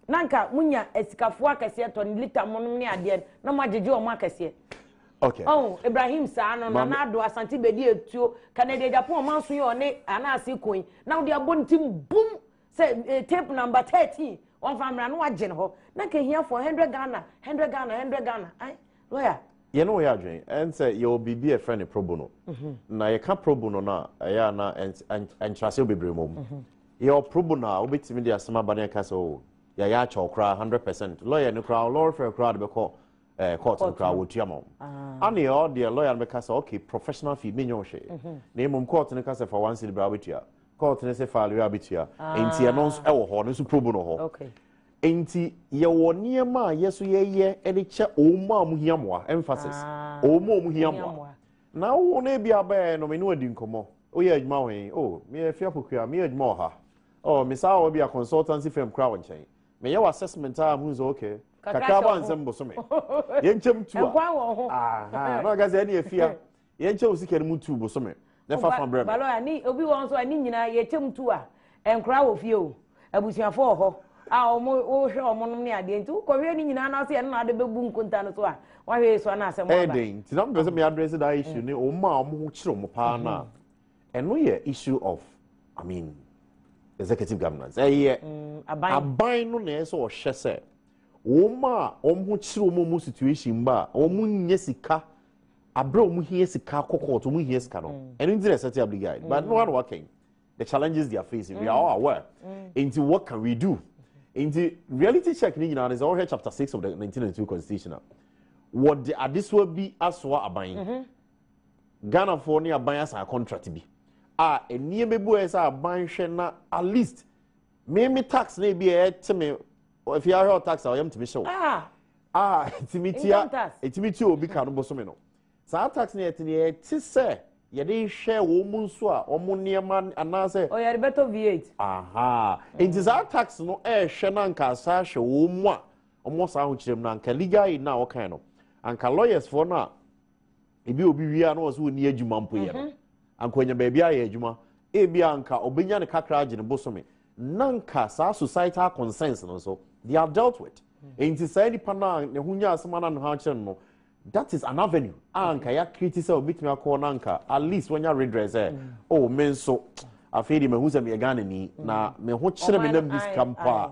A: na nka munya asikafoɔ akɛseɛ tɔ ne lita monom ne adeɛ na mo agyegye wɔn akɛseɛ. Oh, Ibrahim saa no, Nana Addo Asante bedi etuo, Kennedy Agyapong ɔman so yɛ ɔne anaase koin na wode abɔ ne tim bum sɛ tape number 13 wɔmfa mmra na wagye ne hɔ na nka hiafoɔ 100 Ghana, 100 Ghana, 100 Ghana, ai lawyer.
B: Yɛne wɔyɛ adwene ɛn sɛ yɛwɔ biribi a yɛfrɛ no pro bono na yɛka pro bono no a, ɛyɛ a na nkyerɛaseɛ bebree mmom. Yɛwɔ pro bono a wobɛtumi de asɛm aba na yɛka sɛ o yɛayɛ akyɛw koraa 100%, lawyer no koraa lɔre fɛ koraa de bɛkɔ court no koraa wɔtua ma wo. Ane ɛhɔ deɛ lawyer no bɛka sɛ okay, professional fee menyɛ wo hwee, na mmom court no ka sɛ fa 1 cedi bra, wobɛtua. Court no sɛ file wei a, wobɛtua. Nti ɛno nso ɛwɔ hɔ, no nso pro bono hɔ. Nti yɛwɔ nneɛma a yɛ so yɛyɛ de kyɛ wɔn a wɔn hia mmoa, emphasis wɔn a wɔn hia mmoa. Na wo no ebi abɛɛ no me ne wadi nkɔmmɔ, woyɛ adwuma wɔ he? Oh, meyɛ fi Apokua, meyɛ adwuma wɔ ha. Oh, me saa wɔ bi a consultancy firm koraa wɔ nkyɛn. Meyɛ wɔ assessment a hu sɛ okay, kakra ba nsɛm bosome yɛnkyɛm tu a, aha na ɔka sɛ ɛne afia yɛnkyɛ wo sika no mu tu bosome na fa fa brɛ me.
A: Balɔya ne obi wɔ nso a ne nyinaa yɛkyɛm tu a, nkora wɔ fie o, abusuafo wɔ hɔ a wɔn wohwɛ wɔn nom ne adeɛ, nti wokɔhwɛ ne nyinaa na ɔsɛ yɛn na ade bɛbu nkonta no so a, wahwɛ so ana asɛm aba.
B: Ɛyɛ nti na mpɛ sɛ me address that issue ne wɔn a wɔn ho kyerɛ wɔn paa na ɛno yɛ issue of, I mean, executive governance. Ɛyɛ aban no na ɛyɛ sɛ ɔhwɛ sɛ wɔn a wɔn ho kyerɛ wɔn mu situation ba a wɔn nyɛ sika abere wɔn hia sika akɔ court, wɔn hia sika no, ɛno nti na ɛsɛ ti legal aid. But no one working the challenges they are facing, we are all aware. Nti what can we do? Nti reality check ni nyinaa ne sɛ wɔhwɛ chapter 6 of the 1992 constitution a, wɔde adesoa bi asoa aban. Ghanafoɔ ne aban asa contract bi a nneɛma bi wɔ sɛ aban hwɛ na at least mímí tax na ebi a ɛte me efi ahwɛ tax a ɔyɛ ntumi hyɛw a etumi tia, etumi tia obi ka no bosome no. Saa tax no yɛte ne yɛte sɛ yɛde hwɛ wɔn mu nso a wɔn nneɛma anaasɛ.
A: Ɔyɛde bɛtɔ V8.
B: Aha, nti saa tax no ɛrehwɛ na nka asa ahwɛ wɔn mu a wɔn saa ahokyerɛ mu na nka legal aid na wɔkan no, anka lawyers foɔ no a ebi obi wia na wɔn nso wɔn ni adwuma mpo yɛ no, anka ɔnya baabi ayɛ adwuma, ebi anka ɔbɛnya ne kakra agye ne bosome na nka saa societal concerns no nso they are dealt with. Nti saa nipa no a ne ho nya asɛm ana ne ho akyerɛ no, that is an avenue a nka ya create sɛ obetumi akɔ na nka at least wɔnya redress sɛ oh, me nso afei de mahu sɛ meyɛ Ghana ni na me ho kyerɛ me nam bi sika mpo a,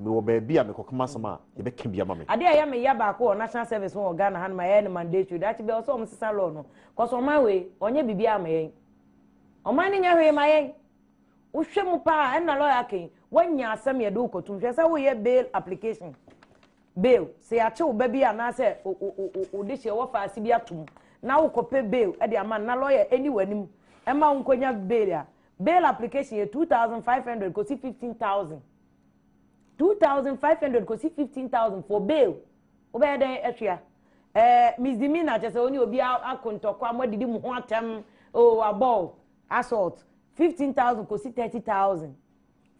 B: mewɔ baabi a mekɔkama asɛm a yɛbɛka bi ama me.
A: Adeɛ a ɛyɛ me ya baako wɔ national service ho wɔ Ghana hanom a ɛyɛ no mandatory, daakye bɛɛ ɔsɛ ɔmo sesa law no kɔsɔ ɔman wei ɔnyɛ biribi ama yɛn, ɔman no nyɛ hwee ma yɛn. Wohwɛ mu paa ɛna lawyer kɛn wanya asɛm yɛde wokɔtum hwɛ sɛ woyɛ bail application, bail sɛ yɛakye wo ba bi anaasɛ wode hyɛ wɔfa ase bi atom na wokɔpɛ bail de ama na lawyer ɛni w'anim ɛma wo nkɔnya bail a, bail application yɛ 2500 kɔsi 15,000, 2500 kɔsi 15,000 for bail. Wobɛyɛ dɛn ahwia misdemeanor, kyɛ sɛ wo ne obi ako ntɔkwa, mo adidi mo ho atɛm o, abɔ assault, 15,000 kɔsi 30,000.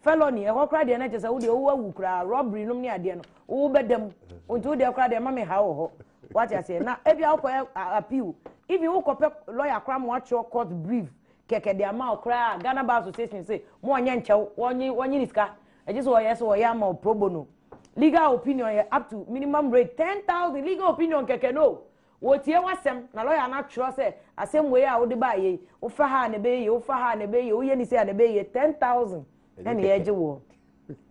A: Felony ɛhɔ koraa deɛ no kyɛ sɛ wodeɛ wowɔ awu koraa, robbery nom ne adeɛ no wowɔ bɛda mu, nti wodeɛ koraa deɛ ma me ha wɔ hɔ, wate aseɛ? Na ebi a wokɔyɛ appeal, even wokɔpɛ lawyer koraa ma watwerɛ court brief kɛkɛ de ama wo koraa, Ghana Bar Association sɛ mo ɔnyɛ nkyɛw, wɔnye ne sika ɛgye sɛ wɔyɛ sɛ wɔyɛ ama wo pro bono. Legal opinion yɛ up to minimum rate 10,000, legal opinion kɛkɛ no, wɔtie w'asɛm na lawyer no atwerɛ sɛ asɛm wei a wode baa yei, wofa ha a na ɛbɛyɛ yie, wofa ha a na ɛbɛyɛ yie, woyɛ ne sei a na ɛbɛyɛ yie, 10,000 ɛna yɛgye woɔ.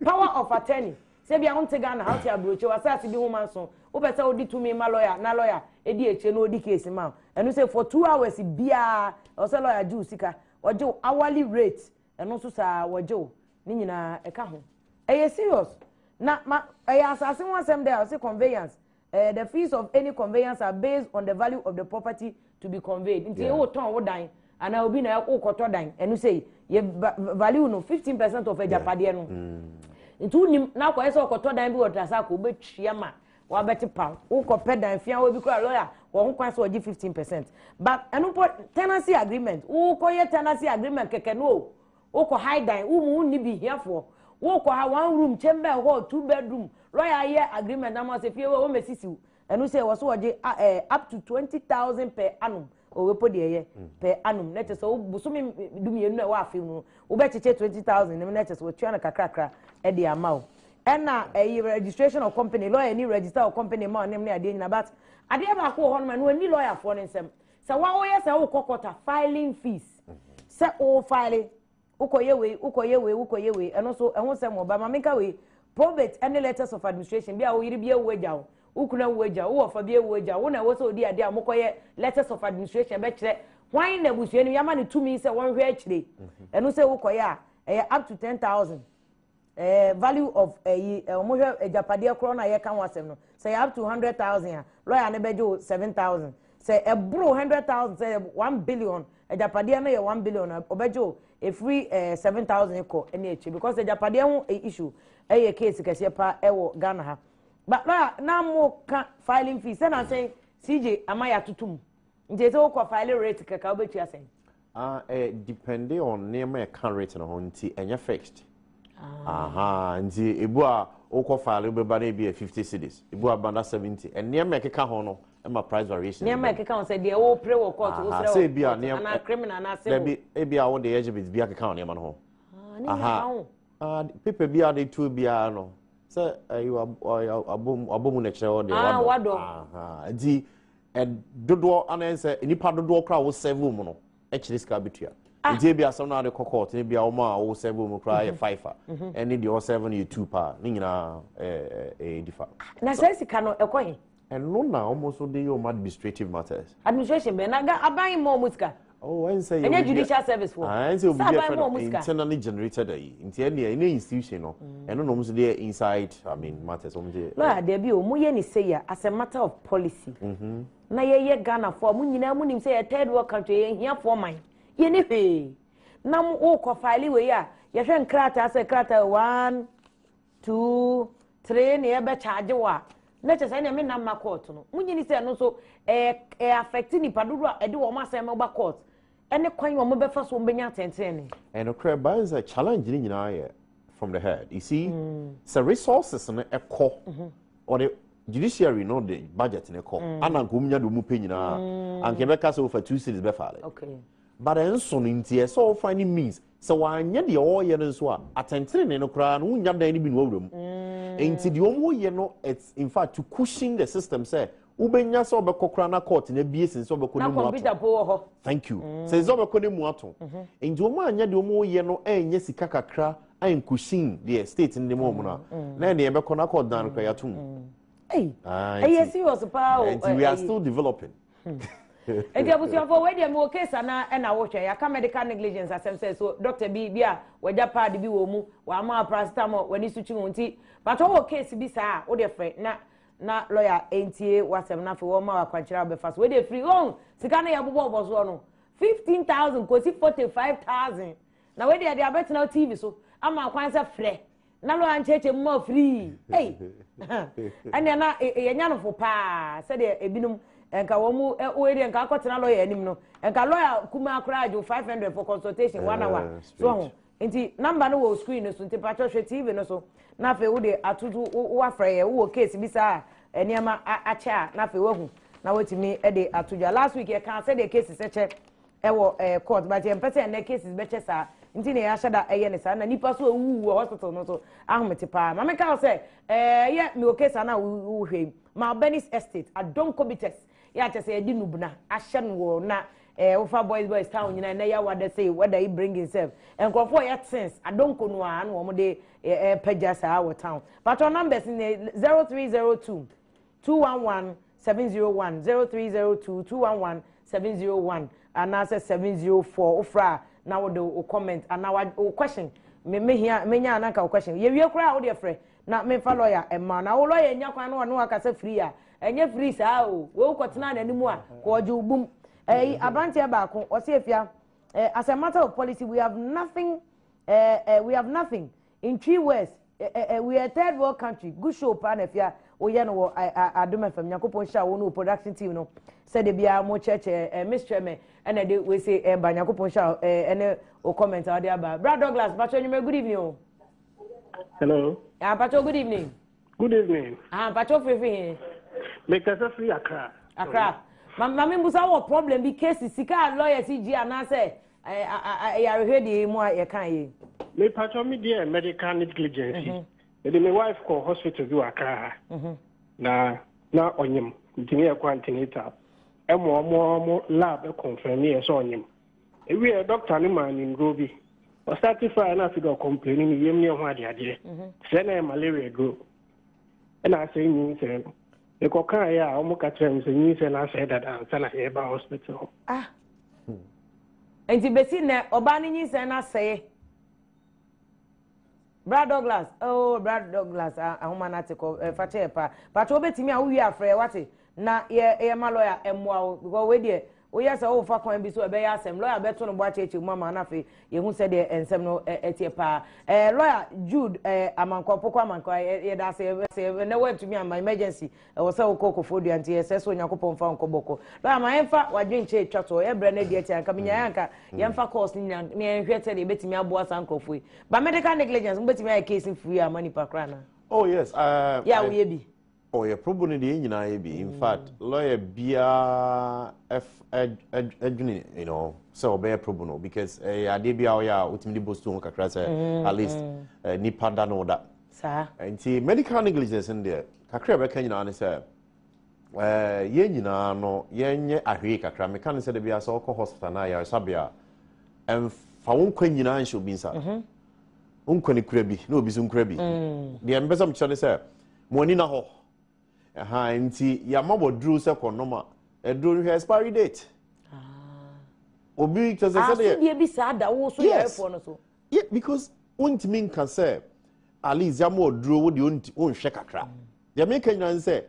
A: Power of attorney, sɛ bia wonte Ghana ha, wote aburokyi, w'asase bi ho ma nso wopɛ sɛ wode tumi ma lawyer na lawyer ɛdi akyire na ɔdi case ma wo, ɛno sɛ for 2 hours biara ɛwɔ sɛ lawyer gye wo sika, ɔgye wo hourly rate, ɛno nso saa wɔgye wo ne nyinaa ɛka ho. Ɛyɛ serious. Na ma ɛyɛ asase ho asɛm dɛ a ɔse conveyance. Eh, the fees of any conveyance are based on the value of the property to be conveyed. Nti yeah. wotɔn wo dan anaa obi na wokɔtɔ dan ɛno sei yɛ value no 15% of agyapadeɛ no. Mm. Nti wonim na akɔyɛ sɛ ɔkɔtɔ dan bi wɔ Trasacco wobɛtua ma wabɛte paw wokɔpɛ dan fia wɔ bi koraa lawyer wɔ ho kwan sɛ ɔgye 15%, but ɛno mpo tenancy agreement, wokɔyɛ tenancy agreement kɛkɛ no o. Wokɔ ha dan, wo mu wonni bi, hiafoɔ. Wokɔ ha one room, chamber hall, two bedroom, lawyer ayɛ agreement ama sɛ fie wɔ wɔmɛsisi wo. Ɛno sɛ wɔ so wɔgye eh, up to 20,000 per annum. Owepo deɛ ɛyɛ mm. per annum. Na kyerɛ sɛ wo bosome 12 na ɛwɔ afe mu no, wobɛkyekyɛ 20,000 no na kyerɛ sɛ wɔtua no kakrakra ɛde ama wo. Ɛna ɛyi registration of company, lawyer ni register of company ma ɔnem ne adeɛ nyina, but adeɛ baako wɔ hɔ nom ɛno ɛni lawyerfoɔ no nsɛm. Sɛ wa woyɛ sɛ wokɔ court a, filing fees. Sɛ wo file, wokɔyɛ wei, wokɔyɛ wei, wokɔyɛ wei, ɛno nso ɛho nsɛm wɔ ba. Ma menka wei, probate ɛne letters of administration, bi a wo yere bi awu agya wo, wo kunu awu agya wo, wo wɔfa bi awu agya wo, wo na ɛwɔ sɛ odi adeɛ a mokɔyɛ letters of administration ɛbɛkyerɛ hwan na abusua no yɛama no tumi sɛ wɔnhwɛ akyire. Ɛno sɛ wokɔyɛ a, ɛyɛ up to 10,000. Eh, value of ɛyi eh, wɔn hwɛ agyapadeɛ korɔ na yɛka ho asɛm no, sɛ yɛ up to 100,000 a, lawyer no bɛgye wo 7,000. Sɛ ɛboro 100,000, sɛ 1 billion, agyapadeɛ no yɛ 1 billion a, ɔbɛgye wo efiri 7,000 kɔ ɛne akyire, because agyapadeɛ ho issue ɛyɛ case kɛseɛ paa ɛwɔ Ghana ha. But lawyer na mo ka filing fee sɛ na sɛn CJ ama yɛ atoto mu, nti sɛ wokɔ file writ kɛkɛ wobɛtua sɛn?
B: Ah, eh, depending on nneɛma ɛka writ no ho nti ɛnyɛ fixed. Ah. Aha, nti ebu a wokɔ file wobɛba no ebi yɛ 50 cedis, ebu a ba na 70. Nneɛma ɛkeka ho no ɛma price variation.
A: Nneɛma ɛkeka ho sɛ deɛ wopere wɔ court, wosrɛ wɔ court anaa criminal anaa civil.
B: Dabi, ebi a wode exhibit bi akeka wɔ nneɛma no ho.
A: Ah, ne nyinaa ho.
B: Ah, paper bi a de tuo biara no sɛ ɛyi abɔ mu na kyerɛ hɔ deɛ.
A: Ah, wadɔ.
B: Aha, nti dodoɔ anaa sɛ nipa dodoɔ koraa wo serve mu no ɛkyerɛ sika bɛtua. Nti ebi asɛm no ade kɔ court ne bia wɔn a wo serve mu koraa yɛ five a, ɛne deɛ ɔserve no yɛ two paa, ne nyinaa ɛɛ differ.
A: Na sɛ sika no ɛkɔ he?
B: Ɛno na wɔn nso de yɛ wɔn administrative matters.
A: Administration bɛn na aban mma wɔn sika?
B: Oh, ɛn sɛ
A: yɛ ɛnyɛ judicial service fo?
B: Ɛn sɛ obi bi ɛfɛ no internally generated ayi, nti ɛne ɛne institution no, ɛno na wɔn nso de yɛ inside, I mean, matters wɔn de.
A: Lawyer, deɛ o mo yɛ ne sɛ yɛ as a matter of policy. Na yɛyɛ Ghanafoɔ a mo nyinaa mo nim sɛ yɛ third world country, yɛ hiafoɔ man, yɛ ne hwee na mo wokɔ file wei a, yɛhwɛ nkrataa sɛ krataa one, two, three na yɛbɛ charge wɔ a, na kyerɛ sɛ ɛnna me nam ma court no mo nyini sɛ ɛno nso ɛɛ affect nipa dodoɔ a ɛde wɔn asɛm ba court ɛne kwan wɔn bɛfa so wɔn bɛnya atɛntɛn.
B: Ɛnokorɛ baa sɛ challenge ne nyinaa yɛ from the head, you see. Sɛ resources no ɛkɔ ɔde judiciary no de budget ne kɔ ana nka wɔn nya de wɔn pɛ nyinaa, anka yɛbɛka sɛ wofa 2 cedis bɛfa but ɛnso no, nti ɛsɛ ɔfa ne means sɛ wanyɛ deɛ ɔreyɛ no nso a, atɛntɛnene no koraa no wonya dan no bi na wawura mu. Nti deɛ wɔn yɛ no, it's in fact to cushion the system sɛ wobɛnya sɛ ɔbɛkɔ koraa na court na ebie sen sɛ ɔbɛkɔ ne mu
A: ato.
B: Thank you. Sɛ ɔbɛkɔ ne mu ato, nti wɔn anyɛ deɛ wɔn yɛ no ɛnyɛ sika kakra ɛncushion deɛ state no de mu wɔn no a, na ɛdeɛ ɛbɛkɔ na court dan no koraa yɛato mu.
A: Ɛyɛ serious paa o.
B: Nti we are still developing.
A: Nti abusuafo, wei deɛ mewɔ case ana ɛna wohwɛ, yɛaka medical negligence asɛm sɛ so doctor bi a wagya pad bi wɔ mu, wama paracetamol, w'ani so kyi ho, nti but wɔwɔ case bi saa a, wode frɛ na lawyer ntie w'asɛm na afei wɔma wakwankyerɛ a wobɛfa so. Wei deɛ firi wɔn sika no yɛbobɔ bɔ soɔ no 15,000 kɔsi 45,000, na wei deɛ de abɛtena TV so ama kwan sɛ frɛ na lawyer nkyerɛkyerɛ mu ma free. Ei, ɛnea na yɛnya no fo paa sɛdeɛ ebinom nka wɔn mu wei deɛ nka akɔtena lawyer anim no, nka lawyer kumaa koraa gye 500 for consultation one hour so ho. Nti number no wɔ screen no so, nti patro hwɛ TV no so na afei wode atoto wafrɛ yɛ wowɔ case bi saa a nneɛma akyɛ a, na afei wahu na watumi de ato dwa. Last week yɛka sɛdeɛ cases kyɛ ɛwɔ court, but yɛn mpɛ sɛ ɛnɛ cases bɛkyɛ saa, nti na yɛahyɛ da ɛyɛ ne saa na nipa so ewuwu wɔ hospital no so ahomete paa. Maame ka sɛ yɛ mi wɔ case ana wohwɛ yi, Malbenis Estate Adonko Bitters yɛ akyɛ sɛ yɛde nubna ahyɛ no wɔ na wofa boys boys town nyinaa ɛnɛ yɛ wada sɛ wada yi bring himself nkurɔfoɔ yɛ tins adonko no a na wɔn de pagya saa wɔ town. Patro numbers ne 0302 211 701, 0302 211 701 anaasɛ 704. Wofra a na wode wo comment anaa wo question. Me mehia menya ananka wo question. Yɛwie koraa a wo deɛ frɛ na memfa lawyer mma wo. Na wo lawyer nya kwan na ɔne wo akasa free a, ɛnyɛ free saa o. Wei wokɔtena n'anim a, kɔ ɔgye wo bum. Ɛyi aberanteɛ baako, ɔse Afia, eh, as a matter of policy, we have nothing, eh, eh, we have nothing. In Twi words, eh, eh, eh, we are a third world country. Good show paa na Afia woyɛ no wɔ eh, eh, Adom FM. Nyankopɔn nhyira wo ne wo production team no. Sɛdeɛ biara mo kyerɛkyerɛ eh, Miss Treme ɛna ɛde wei se ɛba. Nyankopɔn nhyira wo eh, ɛne wo comment a wode aba. Bra Douglas, mpakyɛ nwummerɛ, good evening o.
C: Hello.
A: Ah, mpakyɛ good evening.
C: Good evening.
A: Ah, mpakyɛ ofirifiri he?
C: Mekasa firi Accra.
A: Accra. Ma ma me mbusa wɔ problem bi case sika a lawyers gye anaasɛ ayarehwɛ deɛ mu a yɛka yi.
C: Me pakyɛ me deɛ medical negligence. Mhm. Mede me wife kɔ hospital bi wɔ Accra ha. Mhm. Na na ɔnyem nti ne yɛkɔ antenatal. Ɛmo ɔmo ɔmo lab confirm yɛ sɛ ɔnyem. Ewie doctor no maa ne nnuro bi. Ɔsate faa na afei de ɔkɔmpleni ne yam ne ɛho adeadeɛ. Mhm. Sɛ na ɛyɛ malaria duro. Ɛna asɛe nyinsɛn no. Mekɔkaeɛ a wɔn ka kyerɛ me sɛ nyinsɛn no asɛe dada ansa na yɛreba hospital hɔ.
A: Ah. Nti besi nnɛ ɔbaa no nyinsɛn no asɛe. Bra Douglas, oh Bra Douglas, ah, ahoma no ate kɔ, eh, fa kyɛ yɛ paa. Pakyɛ wobɛtumi a wowie afrɛ yɛ wate na yɛ yɛ ma lawyer mmoa wo because wei deɛ woyɛ sɛ wofa kwan bi so ɛbɛyɛ asɛm lawyer bɛto no bo akyerɛkyerɛ mu ama na afei yɛhu sɛdeɛ nsɛm no ɛteɛ paa. Eh, lawyer Jude eh, Amankwa Poko Amankwa yɛda ase ɛnɛ woantumi amma emergency Ɛwɔ sɛ wokɔ Koforidua nti yɛsrɛ sɛ Onyankopɔn mfa wo nkɔ bɔkɔ. Lɔya ma yɛmfa w'adwenkyerɛ etwa toɔ. Yɛ brɛ no adi akyi anka menyaeɛ anka yɛmfa course no nyinaa na yɛnhwɛ sɛdeɛ yɛbɛtumi aboa saa nkurɔfoɔ yi. But medical negligence mobɛtumi ayɛ case no free ama nipa koraa anaa?
B: Oh yes.
A: Yɛ a woyɛ bi.
B: Oh yɛ pro bono deɛ yɛn nyinaa yɛ bi. In fact lawyer biara ɛdwene you know sɛ ɔbɛyɛ pro bono because ɛyɛ adeɛ bi a ɔyɛ a wotumi de boast ho kakra sɛ at least nipa da no da.
A: Saa.
B: Nti medical negligence no deɛ, kakra a ɛbɛka nyinaa ne sɛ, eh, yɛn nyinaa no, yɛnyɛ ahwee kakra. Meka ne sɛ da biara sɛ wokɔ hospital anaa ayaresabea a, ɛmfa wo nkwa nyinaa nhyɛ obi nsa. Mhm. Wo nkwa no kura bi na obi nso nkura bi. Mm. Deɛ mepɛ sɛ mekyerɛ ne sɛ, mo ani na hɔ. Ɛha nti yɛama wɔ aduro sɛ kɔnom a, aduro no hwɛ expiry date. Ah. Obi kyɛ sɛ sɛdeɛ.
A: Asodie bi saa da wo so yarefoɔ no so.
B: Yeah, because wontumi nka sɛ at least yɛama ɔduro wo deɛ wonhwɛ kakra. Deɛ meka nyinaa ne sɛ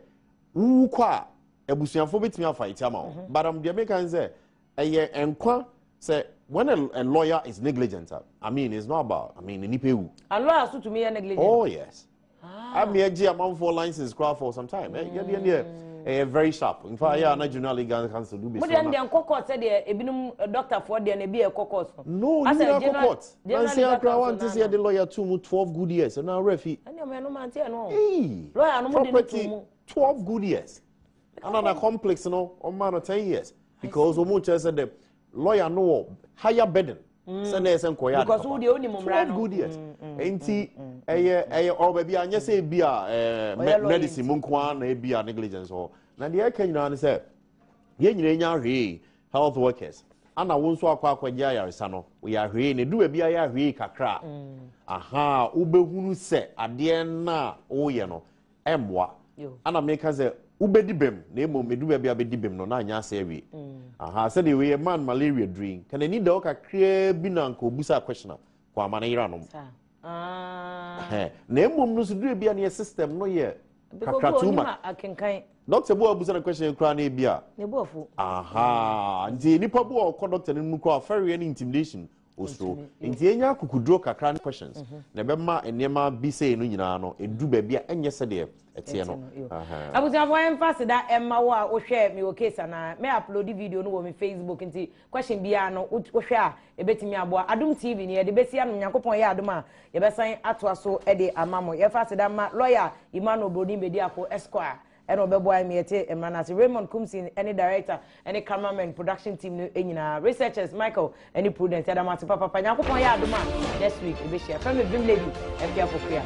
B: wowu kɔ a abusuafoɔ bɛtumi afa ɛti ama wo. Mhm. But um, deɛ meka ne sɛ ɛyɛ nkwa sɛ when a, a lawyer is negligent, I mean it's not about I mean nipa ewu.
A: A lawyer so tumi yɛ negligent.
B: Oh yes. Ah. Ami agye amanfoɔ license koraa for some time. Mm. Yɛ deɛ deɛ ɛyɛ very sharp. In fact, ɛyɛ ana junior legal council do bi
A: so. Mo deɛ deɛ nkɔ court sɛ deɛ ebinom eh, doctor foɔ deɛ na ebi yɛ kɔ court.
B: No, ni nyinaa kɔ court. Nansi akora wa nti sɛ yɛde lawyer to mu 12 good years ɛna awura fi.
A: Ɛni ɔmo ɛno maa nti ɛno. Ee. Lawyer no mo de ne to mu.
B: 12 good years. Ana na complex no ɔmo no 10 years because ɔmo kyerɛ sɛ the lawyer no wɔ higher burden mm. sɛ na ɛsɛ nkɔyɛ ade
A: because wo deɛ onim mmara
B: no 12 good years mm, mm, nti ɛyɛ ɛyɛ ɔ baabi a nyɛ sɛ ebi a ɛɛ medicine mu nko ara na ebi a negligence hɔ na deɛ ɛka nyinaa ne sɛ yɛn nyinaa nya ahwee health workers ana wo nso akɔ akɔgye ayaresa no woyɛ ahwee na edu baabi ayɛ ahwee kakra aha wobɛhunu sɛ adeɛ no a woyɛ no ɛmmoa. Ana meka sɛ wobɛdi bem na mmom ɛdu baabi a bɛdi bem no na anyɛ asɛ awie. Mm. Aha, sɛdeɛ wei yɛ man malaria duru yi, nka n'ani da hɔ kakraa bi na nka obusa question a, kɔ ama ne yera nom.
A: Ah.
B: Na mmom no so duru bi a ne yɛ system no yɛ kakra too much. Doctor bi a obusa no question koraa na ebi a. Aha, nti nipa bi a ɔkɔ doctor no mu koraa fɛreɛ ne intimidation osuro nti yɛnya akukuduro kakra ne questions mhm. na ɛbɛma nneɛma bi sei no nyinaa no ɛdu baabi a ɛnyɛ sɛdeɛ ɛteɛ no
A: abusuafoɔ ɛmfa seda ɛma wo a wohwɛ me wɔ case anaa mɛ upload video no wɔ me facebook nti question biara no wohwɛ a ɛbɛtumi aboa adom tv ne yɛde bɛsi anom nyankopɔn yɛ adom a yɛbɛsan atoa so de ama mo yɛfa seda ma lawyer Emmanuel Broni Bediako Esquire ɛna ɔbɛboa yɛn ma yɛte mmara no ase. Raymond Kumsin ne director ne cameraman production team no nyinaa, researchers Michael ne Prudence, yɛda mo ase papapa. Nyankopɔn yɛ adom a next week yɛbɛhyia. Frɛ me Vim Lady Afia Pokuya.